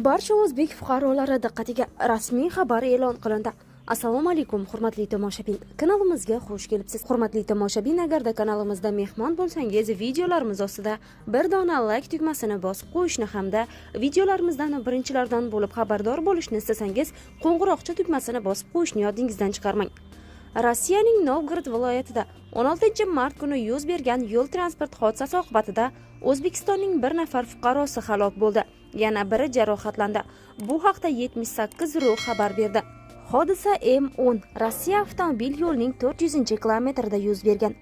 Barcha o'zbek fuqarolari diqqatiga rasmiy xabar e'lon qilindi. Assalomu alaykum, hurmatli tomoshabin. Kanalimizga xush kelibsiz. Hurmatli tomoshabin, agarda kanalimizda mehmon bo'lsangiz, videolarimiz ostida bir dona like tugmasini bosib qo'yishni hamda videolarimizdan birinchilardan bo'lib xabardor bo'lishni istasangiz, qo'ng'iroqcha tugmasini bosib qo'yishni yodingizdan chiqarmang. Rossiyaning Novgorod viloyatida 16 mart kuni yuz bergan yo'l transport hodisasi oqibatida O'zbekistonning bir nafar fuqarosi halok bo'ldi, yana biri jarohatlandi. Bu haqda 78 ru xabar berdi. Hodisa M10 Rossiya avtomobil yo'lining 400-kilometrida yuz bergan.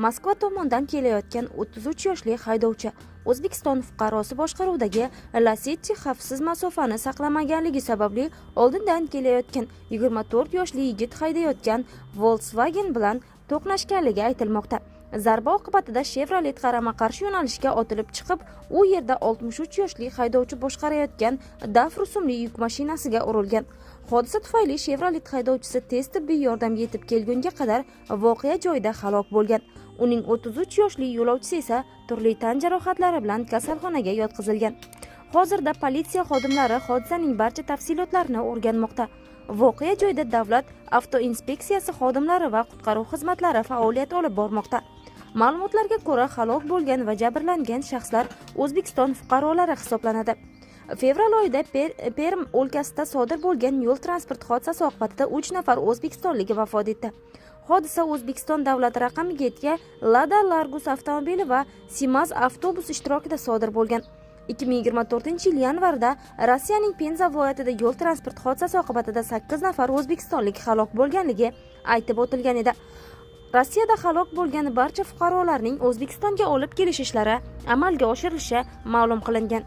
Moskva tomondan kelayotgan 33 yoshli haydovchi O'zbekiston fuqarosi boshqaruvidagi Lasetti xavfsiz masofani saqlamaganligi sababli oldindan kelayotgan 24 yoshli yigit haydayotgan Volkswagen bilan to'qnashganligi aytilmoqda. Zarba oqibatida Chevrolet qarama-qarshi yo'nalishga otilib chiqib, u yerda 63 yoshli haydovchi boshqarayotgan DAF rusumli yuk mashinasiga urilgan. Hodisa tufayli Chevrolet haydovchisi tez tibbiy yordam yetib kelgunga qadar voqea joyida halok bo'lgan. Uning 33 yoshli yo'lovchisi esa turli tan jarohatlari bilan kasalxonaga yotqizilgan. Hozirda politsiya xodimlari hodisaning barcha tafsilotlarini o'rganmoqda. Voqea joyida davlat avtoinspeksiyasi xodimlari va qutqaruv xizmatlari faoliyat olib bormoqda. Ma'lumotlarga ko'ra, halok bo'lgan va jabrlangan shaxslar O'zbekiston fuqarolari hisoblanadi. Fevral oyida Perm o'lkasida sodir bo'lgan yo'l transport hodisasi oqibatida 3 nafar o'zbekistonlik vafot etdi. Hodisa O'zbekiston davlat raqamiga ega Lada Largus avtomobili va Simaz avtobus ishtirokida sodir bo'lgan. 2024 yil yanvarda Rossiyaning Penza viloyatida yo'l transport hodisasi oqibatida 8 nafar o'zbekistonlik halok bo'lganligi aytib o'tilgan edi. Rossiyada halok bo'lgan barcha fuqarolarning O'zbekistonga olib kelish ishlari amalga oshirilishi ma'lum qilingan.